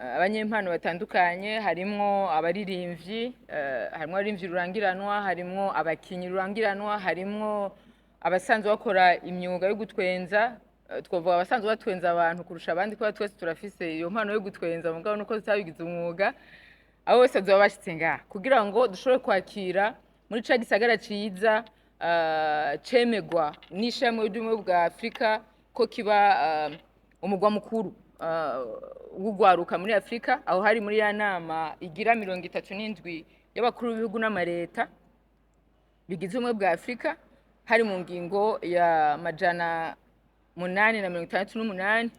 Abanyempano batandukanye, harimwo abaririmbyi, harimwo abaririmbyi rurangiranwa, harimwo abakinyi rurangiranwa, harimwo abasanzwe bakora imyuga yo gutwenza. Twovuga abasanzwe batwenza abantu kurusha abandi, kubera twese turafise iyo mpano yo gutwenza, mugabo nuko tutabigize umwuga. Abo bose bazoba bashitse ngaha kugira ngo dushobore kwakira muri ca gisagara ciza cemegwa n'ishami ry'ubumwe bwa Afurika ko kiba umugwa mukuru w'ugwaruka muri Afurika. Aho hari muri ya nama igira 37 y'abakuru b'ibihugu n'amareta bigize ubumwe bwa Afurika, hari mu ngingo ya 868,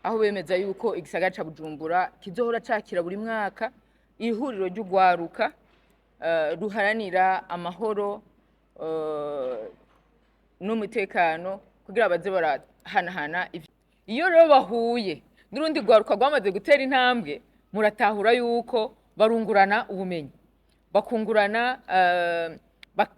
aho bemeza yuko igisagara ca Bujumbura kizohora cakira buri mwaka ihuriro ry'ugwaruka ruharanira amahoro n'umutekano, kugira baze barahanahana. Iyo rero bahuye n'urundi rwaruka rwamaze gutera intambwe, muratahura yuko barungurana ubumenyi, bakungurana,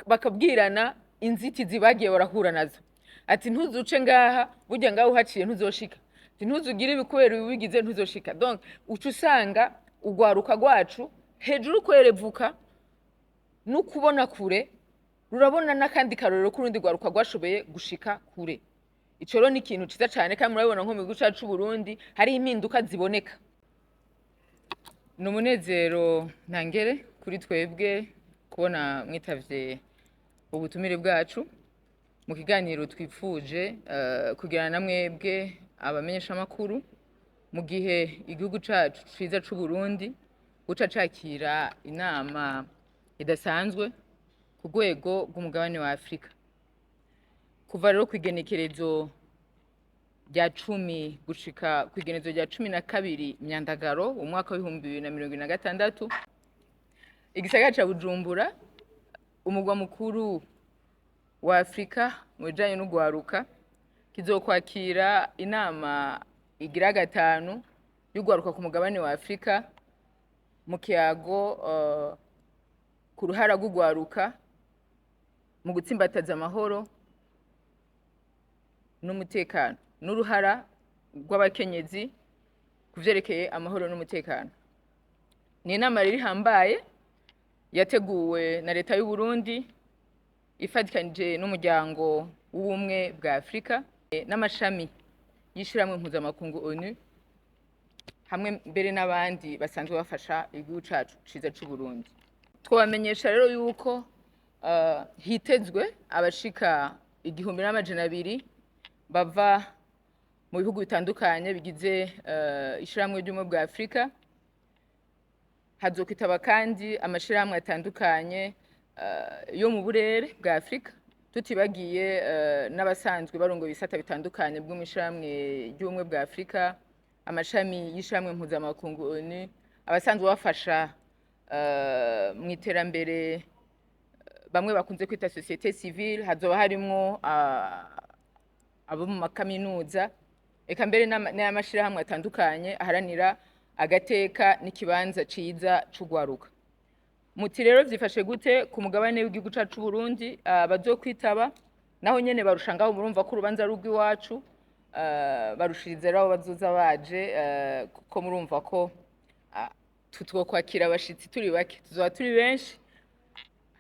bakabwirana inzitizi bagiye barahura nazo, ati: "Ntuzuce ngaha, burya ngaha uhaciye ntuzoshika", ati: "Ntuzugire ibi kubera ibi bigize ntuzoshika". Donc uca usanga urwaruka rwacu hejuru kwerevuka no kubona kure, rurabona n'akandi karorero k'urundi rwaruka rwashoboye gushika kure. Ico rero ni ikintu ciza cane, kandi murabibona nko mu gihugu cacu c'Uburundi hariho impinduka ziboneka. Ni umunezero ntangere kuri twebwe kubona mwitavye ubutumire bwacu mu kiganiro twipfuje kugirana na mwebwe abamenyeshamakuru, mu gihe igihugu cacu ciza c'Uburundi buca cakira inama idasanzwe ku rwego rw'umugabane wa Afurika. Kuva rero kw'igenekerezo rya 10 gushika kw'igenekerezo rya 12 Myandagaro umwaka w'2026, igisagara ca Bujumbura, umugwa mukuru wa Afurika mu bijanye n'ugwaruka, kizokwakira inama igira gatanu y'ugwaruka ku mugabane wa Afurika mu kiyago ku ruhara rw'ugwaruka mu gutsimbataza amahoro n'umutekano, n'uruhara rw'abakenyezi ku vyerekeye amahoro n'umutekano. Ni inama rero ihambaye yateguwe na leta y'u Burundi ifatikanije n'umuryango w'ubumwe bwa Afurika n'amashami y'ishirahamwe mpuzamakungu ONU, hamwe mbere n'abandi basanzwe bafasha igihugu cacu ciza c'u Burundi. Twabamenyesha rero yuko hitezwe abashika 1200 bava mu bihugu bitandukanye bigize ishirahamwe ry'ubumwe bwa Afurika. Hazokwitaba kandi amashirahamwe atandukanye yo mu burere bwa Afurika, tutibagiye n'abasanzwe barongoye ibisata bitandukanye bwo mw'ishirahamwe ry'ubumwe bwa Afurika, amashami y'ishirahamwe mpuzamakungu ONU, abasanzwe bafasha mu iterambere, bamwe bakunze kwita société civile. Hazoba harimwo abo mu makaminuza, eka mbere n'amashirahamwe atandukanye aharanira agateka n'ikibanza ciza c'ugwaruka. Muti rero vyifashe gute ku mugabane w'igihugu cacu c'Uburundi? Bazokwitaba naho nyene barusha ngaho, murumva ko urubanza ari urw'iwacu, barushiriza rero abo bazoza baje, kuko murumva ko tutwokwakira abashitsi turi bake, tuzoba turi benshi.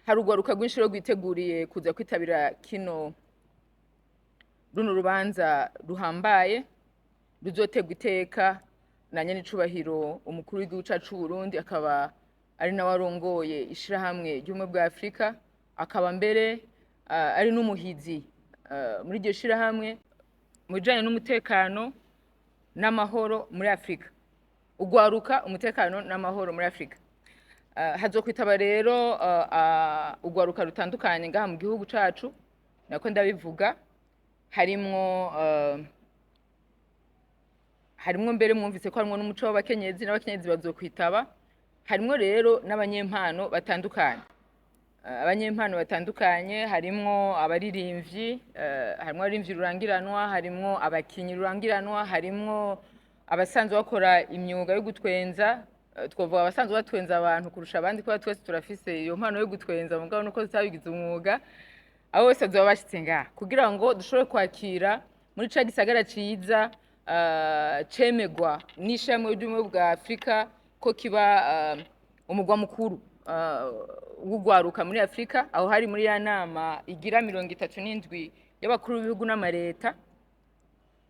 Hari urwaruka rwinshi rero rwiteguriye kuza kwitabira kino runo rubanza ruhambaye ruzotegwa iteka na nyenicubahiro umukuru w'igihugu cacu c'Uburundi, akaba ari nawe arongoye ishirahamwe ry'ubumwe bwa Afurika, akaba mbere ari n'umuhizi muri iryo shirahamwe mu bijanye n'umutekano n'amahoro muri Afurika, ugwaruka, umutekano n'amahoro muri Afurika. Hazokwitaba rero ugwaruka rutandukanye ngaha mu gihugu cacu, nako ndabivuga, harimwo mbere mwumvise ko harimwo n'umuco w'abakenyezi, n'abakenyezi bazokwitaba. Harimwo rero n'abanyempano batandukanye. Abanyempano batandukanye, harimwo abaririmbyi, harimwo abaririmbyi rurangiranwa, harimwo abakinyi rurangiranwa, harimwo abasanzwe bakora imyuga yo gutwenza. Twovuga abasanzwe batwenza abantu kurusha abandi, kubera twese turafise iyo mpano yo gutwenza, mugabo nuko tutabigize umwuga. Abo bose bazoba bashitse ngaha kugira ngo dushobore kwakira muri ca gisagara ciza. cemegwa n'ishami ry'ubumwe bwa Afurika ko kiba umugwa mukuru w'ugwaruka muri Afurika. Aho hari muri ya nama igira 37 y'abakuru b'ibihugu n'amareta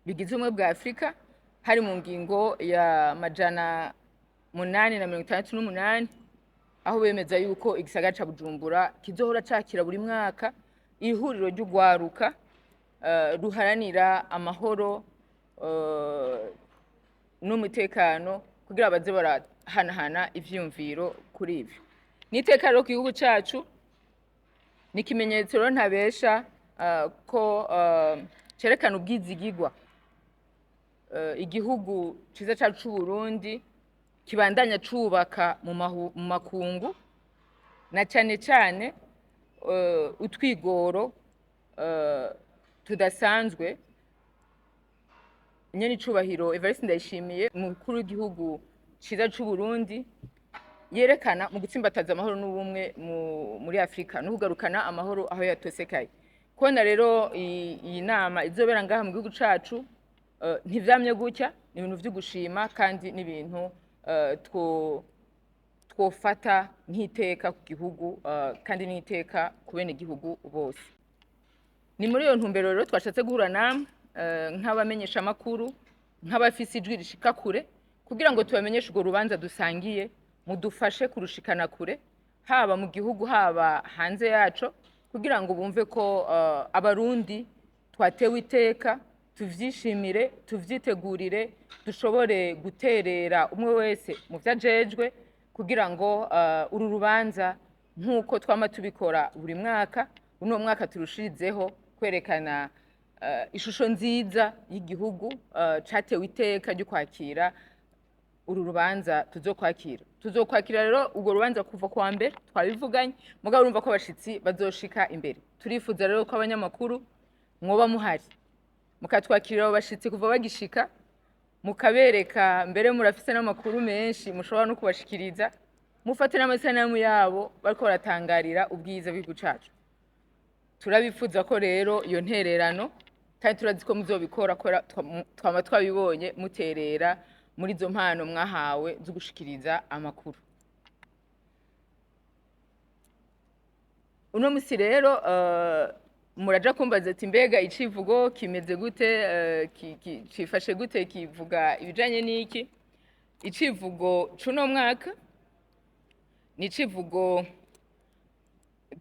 bigize ubumwe bwa Afurika, hari mu ngingo ya 868, aho bemeza yuko igisagara ca Bujumbura kizohora cakira buri mwaka ihuriro ry'ugwaruka ruharanira amahoro n'umutekano, kugira baze barahanahana ivyiyumviro kuri ivyo. Ni iteka rero ku gihugu cacu, ni ikimenyetso rero ntabesha ko cerekana ubwizigigwa igihugu ciza cacu c'Uburundi kibandanya cubaka mu makungu, na cane cane utwigoro tudasanzwe nyene icubahiro Evariste Ndayishimiye, umukuru w'igihugu ciza c'Uburundi, yerekana mu gutsimbataza amahoro n'ubumwe muri Afrika no kugarukana amahoro aho yatosekaye. Kubona rero iyi nama izobera ngaha mu gihugu cacu, ntivyamye gutya, ni ibintu vy'ugushima kandi n'ibintu twofata nk'iteka ku gihugu, kandi n'iteka ku bene gihugu bose. Ni muri iyo ntumbero rero twashatse guhura namwe nk'abamenyeshamakuru, nk'abafise ijwi rishika kure, kugira ngo tubamenyeshe urwo rubanza dusangiye, mudufashe kurushikana kure, haba mu gihugu haba hanze yaco, kugira ngo bumve ko Abarundi twatewe iteka, tuvyishimire, tuvyitegurire, dushobore guterera umwe wese mu vyo ajejwe, kugira ngo uru rubanza, nk'uko twama tubikora buri mwaka, uno mwaka turushirizeho kwerekana ishusho nziza y'igihugu catewe iteka ryo kwakira uru rubanza. Tuzokwakira rero urwo rubanza kuva kuwa mbere, twabivuganye, mugabo urumva ko abashitsi bazoshika imbere. Turifuza rero ko abanyamakuru mwoba muhari, mukatwakirira abo bashitsi kuva bagishika, mukabereka, mbere murafise n'amakuru menshi mushobora no kubashikiriza, mufate n'amasanamu yabo bariko baratangarira ubwiza bw'igihugu cacu. Turabifuza ko rero iyo ntererano, kandi turazi ko muzobikora kubera twama twabibonye muterera muri izo mpano mwahawe zo gushikiriza amakuru. Uno musi rero muraja kumbaza ati: "Mbega icivugo kimeze gute, cifashe gute, kivuga ibijanye n'iki?" Icivugo c'uno mwaka ni icivugo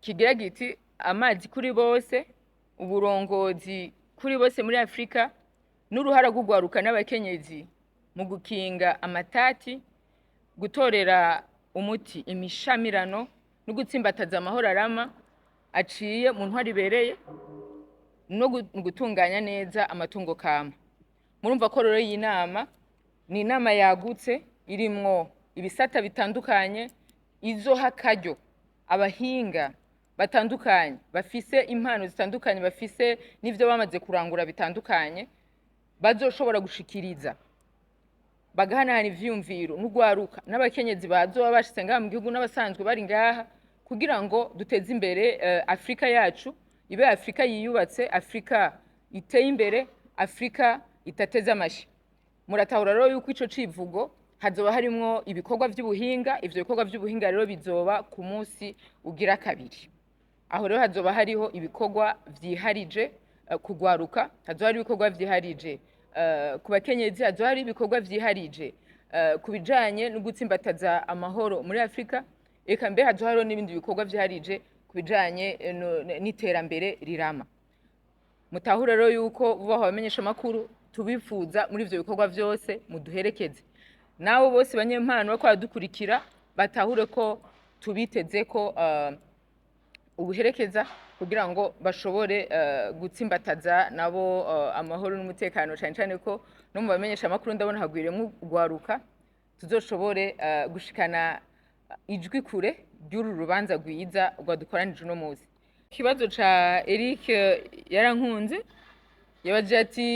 kigira giti: "Amazi kuri bose, uburongozi kuri bose muri Afurika, n'uruhara rw'ugwaruka n'abakenyezi mu gukinga amatati, gutorera umuti imishamirano no gutsimbataza amahoro arama aciye mu ntwaro ibereye no mu gutunganya neza amatungo kama." Murumva ko rero iyi nama ni inama yagutse, irimwo ibisata bitandukanye, izoha akaryo abahinga batandukanye bafise impano zitandukanye, bafise n'ivyo bamaze kurangura bitandukanye, bazoshobora gushikiriza, bagahanahana ivyiyumviro n'ugwaruka n'abakenyezi bazoba bashitse ngaha mu gihugu n'abasanzwe bari ngaha, kugira ngo duteze imbere Afurika yacu, ibe Afurika yiyubatse, Afurika iteye imbere, Afurika itateze amashi. Muratahura rero yuko ico civugo hazoba harimwo ibikorwa vy'ubuhinga. Ivyo bikorwa vy'ubuhinga rero bizoba ku munsi ugira kabiri. Aho rero hazoba hariho ibikorwa vyiharije kugwaruka, hazoba hari ibikorwa vyiharije ku bakenyezi, hazoba hari ibikorwa vyiharije ku bijanye no gutsimbataza amahoro muri Afurika, eka mbere hazoba hariho n'ibindi bikorwa vyiharije ku bijanye n'iterambere rirama. Mutahure rero yuko vuba aho abamenyesha amakuru tubifuza muri ivyo bikorwa vyose, muduherekeze. Nabo bose banyempano bariko baradukurikira batahure ko tubiteze ko ubuherekeza, kugira ngo bashobore gutsimbataza nabo amahoro n'umutekano, cane cane ko no mu bamenyesha amakuru ndabona hagwiriyemwo urwaruka, tuzoshobore gushikana ijwi kure ry'uru rubanza rwiza rwadukoranije uno musi. Ikibazo ca Eric Yarankunze, yabaje ati: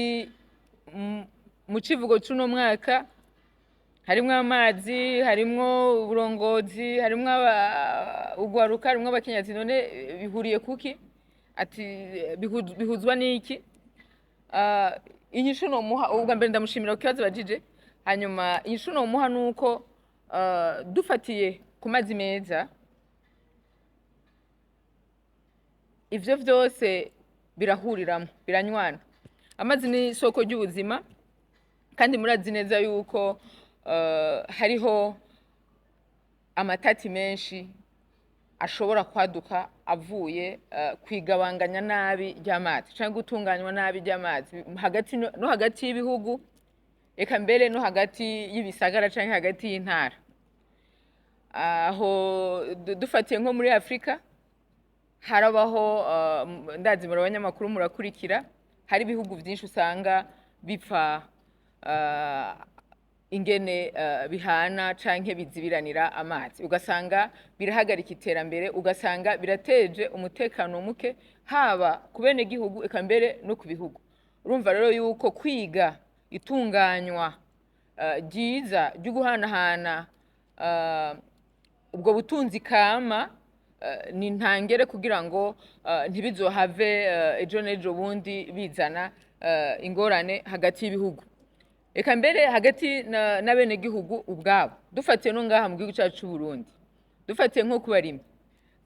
"Mu civugo c'uno mwaka harimwo amazi, harimwo uburongozi, harimwo ugwaruka, harimwo abakenyezi, none bihuriye kuki?" Ati: "Bihuzwa n'iki?" Inyishu nomuha, ubwa mbere ndamushimira ku kibazo bajije. Hanyuma inyishu nomuha nuko dufatiye ku mazi meza, ivyo vyose birahuriramo, biranywana. Amazi ni isoko ry'ubuzima, kandi murazi neza yuko hariho amatati menshi ashobora kwaduka avuye kwigabanganya nabi ry'amazi canke gutunganywa nabi ry'amazi hagati no hagati y'ibihugu, eka mbere no hagati y'ibisagara canke hagati y'intara. Aho dufatiye nko muri Afrika harabaho, ndazi muri abanyamakuru murakurikira, hari ibihugu vyinshi usanga bipfa ingene bihana canke bizibiranira amazi, ugasanga birahagarika iterambere, ugasanga birateje umutekano muke haba ku benegihugu eka mbere no ku bihugu. Urumva rero yuko kwiga itunganywa ryiza ryo guhanahana ubwo butunzi kama ni ntangere kugira ngo ntibizohave ejo n'ejo bundi bizana ingorane hagati y'ibihugu, eka mbere hagati n'abenegihugu ubwabo. Dufatiye no ngaha mu gihugu cyacu c'u Burundi, dufatiye nko ku barimyi,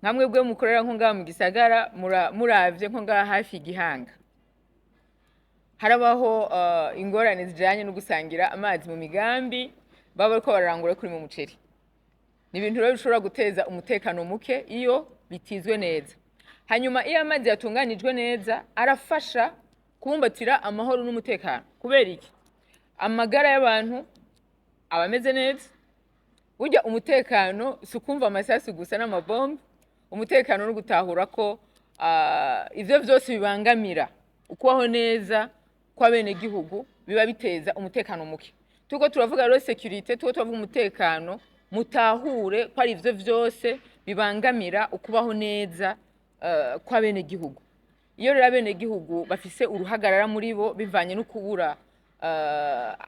nkamwe bwe mukorera nko ngaha mu gisagara, muravye nko ngaha hafi igihanga, harabaho ingorane zijanye no gusangira amazi mu migambi baba bariko bararangura kuri mu muceri. Ni ibintu rero bishobora guteza umutekano muke iyo bitizwe neza. Hanyuma iyo amazi yatunganijwe neza arafasha kubumbatira amahoro n'umutekano. Kubera iki? Amagara y'abantu aba ameze neza. Burya umutekano si ukumva amasasu gusa n'amabombe. Umutekano no gutahura ko ivyo vyose bibangamira ukubaho neza kw'abenegihugu biba biteza umutekano muke. Turiko turavuga rero sécurité, turiko turavuga umutekano, mutahure ko ari ivyo vyose bibangamira ukubaho neza kw'abenegihugu. Iyo rero abenegihugu bafise uruhagarara muri bo bivanye no kubura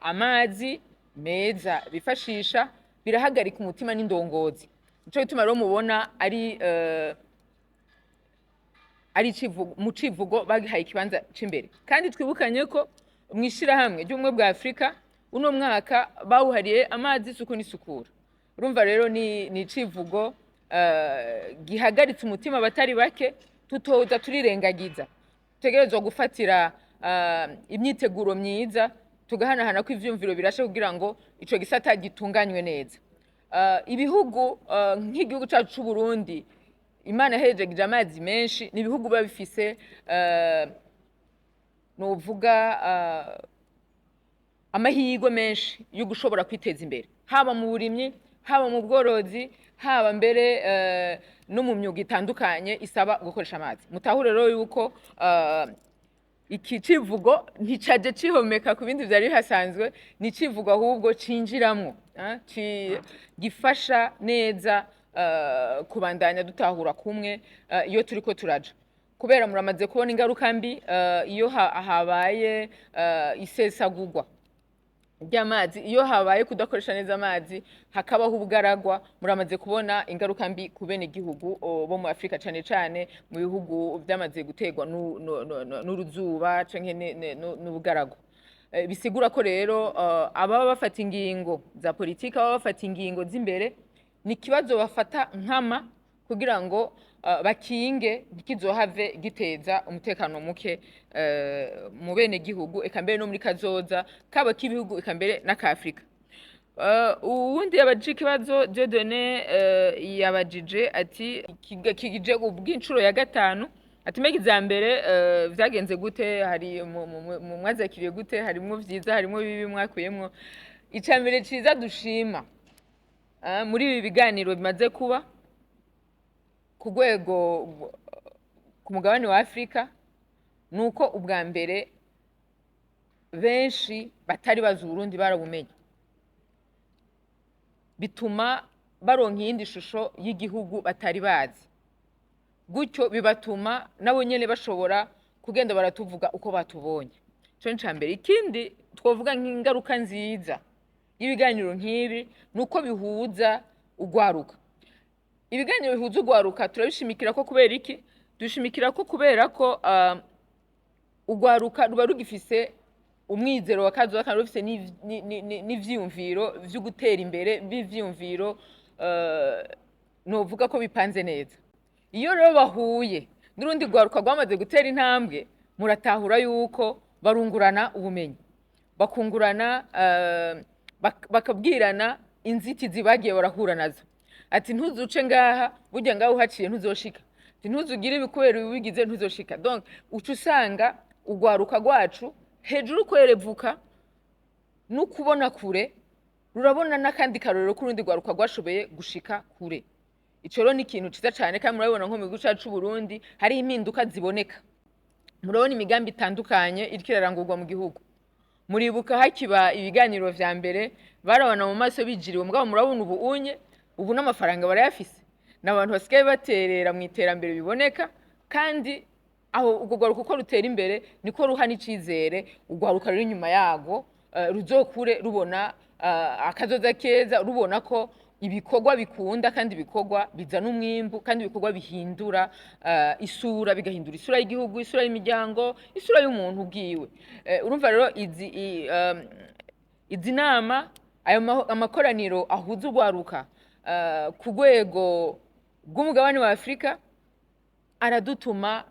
amazi meza bifashisha, birahagarika umutima n'indongozi. Nico gituma rero mubona ari mu civugo bagihaye ikibanza c'imbere. Kandi twibukanye ko mw'ishirahamwe ry'ubumwe bwa Afrika uno mwaka bawuhariye amazi, isuku n'isukura. Urumva rero ni icivugo gihagaritse umutima abatari bake, tutoza turirengagiza. Tutegerezwa gufatira imyiteguro myiza, tugahanahana ko ivyumviro birashe kugira ngo ico gisata gitunganywe neza. Ibihugu nk'igihugu cacu c'u Burundi, Imana yahejeje amazi menshi, ni ibihugu biba bifise novuga amahirwe menshi yo gushobora kwiteza imbere, haba mu burimyi, haba mu bworozi, haba mbere no mu myuga itandukanye isaba gukoresha amazi. Mutahure rero yuko iki civugo nticaje cihomeka ku bindi vyari bihasanzwe, ni icivugo ahubwo cinjiramwo, gifasha neza kubandanya dutahura kumwe iyo turiko turaja. Kubera muramaze kubona ingaruka mbi iyo habaye isesagurwa ry'amazi, iyo habaye kudakoresha neza amazi, hakabaho ubugaragwa, muramaze kubona ingaruka mbi ku benegihugu bo mu Afrika, cane cane mu bihugu vyamaze guterwa n'uruzuba canke n'ubugaragwa. Bisigura ko rero ababa bafata ingingo za politiki, ababa bafata ingingo z'imbere, ni ikibazo bafata nkama kugira ngo bakinge ntikizohave giteza umutekano muke mu benegihugu, eka mbere no muri kazoza kaba k'ibihugu, eka mbere n'aka Afrika. Uwundi yabajije ikibazo, Dieudonné, yabajije ati kije ubw'incuro ya gatanu, ati mbega iza mbere vyagenze gute, hari mwazakiriye gute, harimwo vyiza, harimwo bibi mwakuyemwo? Ica mbere ciza dushima muri ibi biganiro bimaze kuba ku rwego ku mugabane wa Afrika, nuko ubwa mbere benshi batari bazi Uburundi barabumenye, bituma baronka iyindi shusho y'igihugu batari bazi. Gutyo bibatuma nabo nyene bashobora kugenda baratuvuga uko batubonye. Ico ni ica mbere. Ikindi twovuga nk'ingaruka nziza y'ibiganiro nk'ibi nuko bihuza urwaruka. Ibiganiro bihuza urwaruka turabishimikira ko kubera iki? Dushimikira ko kubera ko urwaruka ruba rugifise Umwizero wa kazoza kandi rufise n'ivyiyumviro vyo gutera imbere, b'ivyiyumviro novuga ko bipanze neza. Iyo rero bahuye n'urundi rwaruka rwamaze gutera intambwe, muratahura yuko barungurana ubumenyi, bakungurana, bakabwirana inzitizi bagiye barahura nazo, ati: "Ntuzuce ngaha, burya ngaha uhaciye ntuzoshika", ati: "Ntuzugire ibi kubera ibi ubigize ntuzoshika". Donc uca usanga urwaruka rwacu hejuru kwerevuka no kubona kure, rurabona n'akandi karorero k'urundi rwaruka rwashoboye gushika kure. Ico rero ni ikintu ciza cane, kandi murabibona nko mu gihugu cacu c'Uburundi hariho impinduka ziboneka. Murabona imigambi itandukanye iriko irarangurwa mu gihugu. Muribuka hakiba ibiganiro vya mbere, barabona mu maso bijiriwe, mugabo murabona ubu unye, ubu n'amafaranga barayafise, ni abantu basigaye baterera mu iterambere biboneka. Kandi aho urwo rwaruka uko rutera imbere niko ruha n'icizere urwaruka ruri inyuma yarwo, ruzokure rubona akazoza keza, rubona ko ibikorwa bikunda, kandi ibikorwa bizana umwimbu, kandi ibikorwa bihindura isura, bigahindura isura y'igihugu, isura y'imiryango, isura y'umuntu ubwiwe. Urumva rero izi nama, ayo amakoraniro ahuza urwaruka ku rwego rw'umugabane wa Afurika aradutuma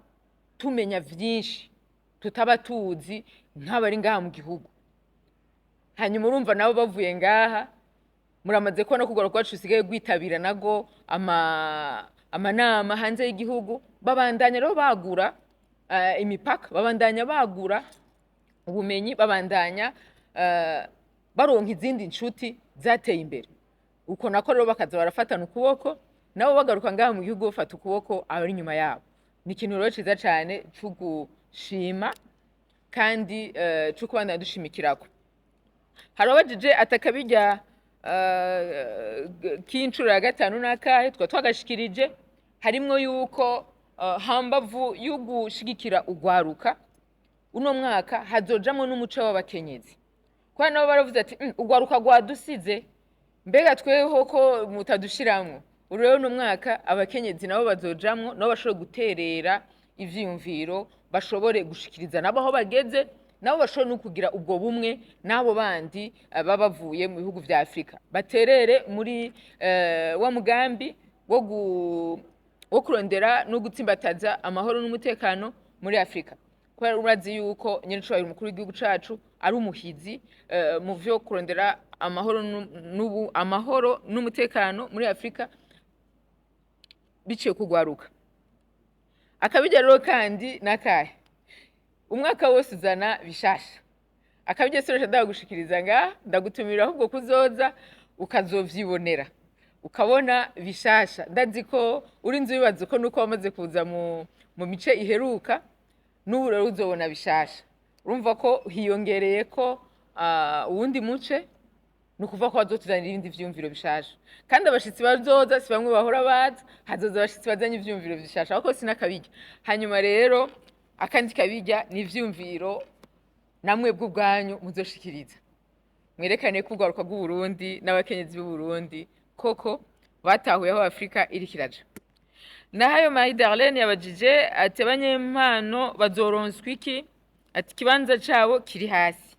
tumenya vyinshi tutaba tuzi nk'abari ngaha mu gihugu. Hanyuma urumva nabo bavuye ngaha, muramaze kubona ko urwaruka rwacu rusigaye rwitabira nago amanama hanze y'igihugu. Babandanya rero bagura imipaka, babandanya bagura ubumenyi, babandanya baronka izindi nshuti zateye imbere. Uko nako rero bakaza barafatana ukuboko, nabo bagaruka ngaha mu gihugu bafata ukuboko abari inyuma yabo. Ni ikintu rero ciza cane co gushima kandi co kubandanya dushimikirako. Hari abajije atakabijya k'incuro ya gatanu n'akahe twa twagashikirije, harimwo yuko hambavu y'ugushigikira urwaruka, uno mwaka hazojamwo n'umuco w'abakenyezi, kubera nabo baravuze ati: Urwaruka rwadusize, mbega tweho ko mutadushiramwo?" Ubu rero uno mwaka abakenyezi nabo bazojamwo, nabo bashobore guterera ivyiyumviro, bashobore gushikiriza nabo aho bageze, nabo bashobore no kugira ubwo bumwe n'abo bandi baba bavuye mu bihugu vya Afurika, baterere muri wa mugambi wo kurondera no gutsimbataza amahoro n'umutekano muri Afurika, kubera urazi yuko nyenicubahiro umukuru w'igihugu cacu ari umuhizi mu vyo kurondera amahoro n'ubu amahoro n'umutekano muri Afurika biciye kugwaruka. Akabijya rero kandi nakahe? Umwaka wose uzana bishasha. Akabijya sinosha ndagushikiriza ngaha, ndagutumira ahubwo kuzoza ukazovyibonera, ukabona bishasha. Ndazi ko uri nzi wibaza uko nuko wamaze kuza mu mice iheruka, n'ubu rero uzobona bishasha. Urumva ko hiyongereye ko uwundi muce, ni ukuvuga ko bazotuzanira ibindi vyiyumviro bishasha. Kandi abashitsi bazoza si bamwe bahora baza, hazoza abashitsi bazanye ivyiyumviro bishasha, ahubwo sinakabirya. Hanyuma rero akandi kabirya ni ivyiyumviro namwe bw'ubwanyu muzoshikiriza, mwerekane ko urwaruka rw'Uburundi n'abakenyezi b'Uburundi koko batahuye aho Afurika iriko iraja. Nahayo Marie Darlene yabajije ati: "Abanyempano bazoronswa iki?" Ati: "Ikibanza cabo kiri hasi."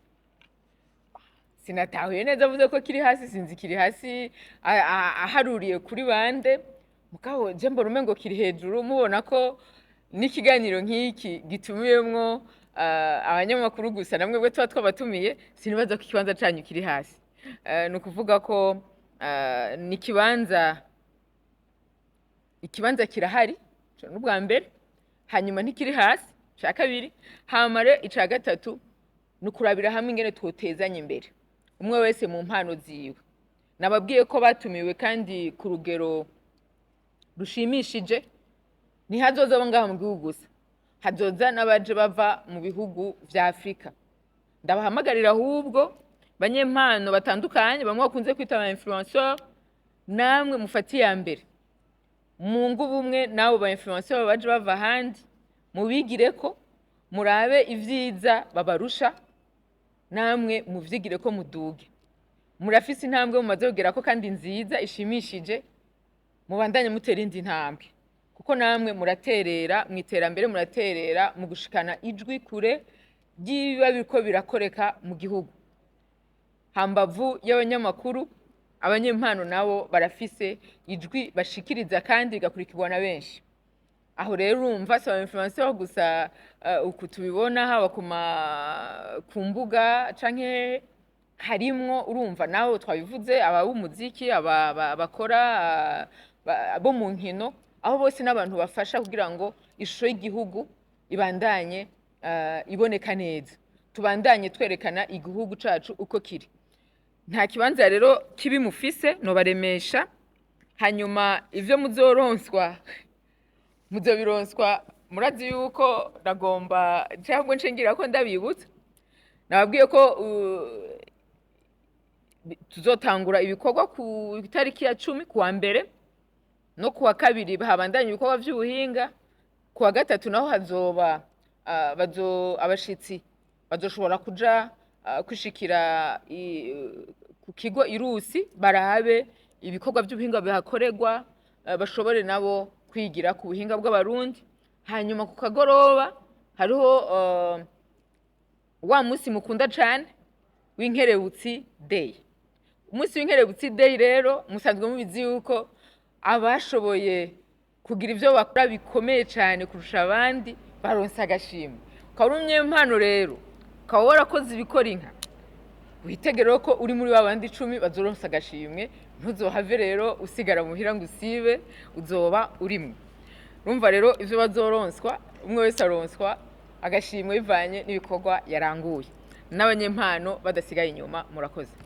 Sinatahuye neza, avuze ko kiri hasi, sinzi kiri hasi aharuriye kuri bande, mugabo je mbona umengo kiri hejuru. Mubona ko n'ikiganiro nk'iki gitumiwemwo abanyamakuru gusa, namwe bwe tuba twabatumiye, sinibaza ko ikibanza canyu kiri hasi. Ni ukuvuga ko ni ikibanza kirahari, ico ni ubwa mbere. Hanyuma ntikiri hasi, ica kabiri. Hama rero ica gatatu ni ukurabira hamwe ingene twotezanya imbere, umwe wese mu mpano ziwe. Nababwiye ko batumiwe kandi ku rugero rushimishije. Ntihazoza abo ngaha mu gihugu gusa, hazoza n'abaje bava mu bihugu vya Afurika. Ndabahamagarira ahubwo banyempano batandukanye, bamwe bakunze kwita aba influenceur, namwe mufate iya mbere, mungu ubumwe n'abo ba influenceur baje bava ahandi, mubigireko, murabe ivyiza babarusha, namwe muvyigire ko muduge. Murafise intambwe mumaze kugerako kandi nziza ishimishije, mubandanye mutera indi ntambwe, kuko namwe muraterera mu iterambere, muraterera mu gushikana ijwi kure. ry'ibiba biriko birakoreka mu gihugu. Hambavu y'abanyamakuru, abanyempano nabo barafise ijwi bashikiriza kandi rigakurikirwa na benshi. Aho rero urumva si aba influenceur gusa, uku tubibona haba ku mbuga canke harimwo, urumva nawe twabivuze, ab'umuziki, abakora bo mu nkino, aho bose n'abantu bafasha kugira ngo ishusho y'igihugu ibandanye iboneka neza, tubandanye twerekana igihugu cacu uko kiri. Nta kibanza rero kibi mufise, nobaremesha. Hanyuma ivyo muzoronswa muzobironswa. Murazi yuko nagomba cyangwa nshingira ko ndabibutsa, nababwiye ko tuzotangura ibikorwa ku itariki ya 10 kuwa mbere, no kuwa kabiri habandanya ibikorwa vy'ubuhinga, kuwa gatatu naho hazoba abashitsi bazoshobora kuja kwishikira ku kigo Irusi, barabe ibikorwa by'ubuhinga bihakorerwa, bashobore nabo kwigira ku buhinga bw'Abarundi. Hanyuma ku kagoroba hariho wa munsi mukunda cane w'Inkerebutsi Day. Umunsi w'Inkerebutsi Day rero musanzwe mubizi yuko abashoboye kugira ivyo bakora bikomeye cane kurusha abandi baronse agashimwe. Ukaba uri umunyempano rero, ukaba warakoze ibikora inka, witegere ko uri muri ba bandi 10 bazoronsa agashimwe. Ntuzohave rero usigara muhira ngo usibe, uzoba urimwe. Urumva rero ivyo bazoronswa, umwe wese aronswa agashimwe bivanye n'ibikorwa yaranguye, n'abanyempano badasigaye inyuma. Murakoze.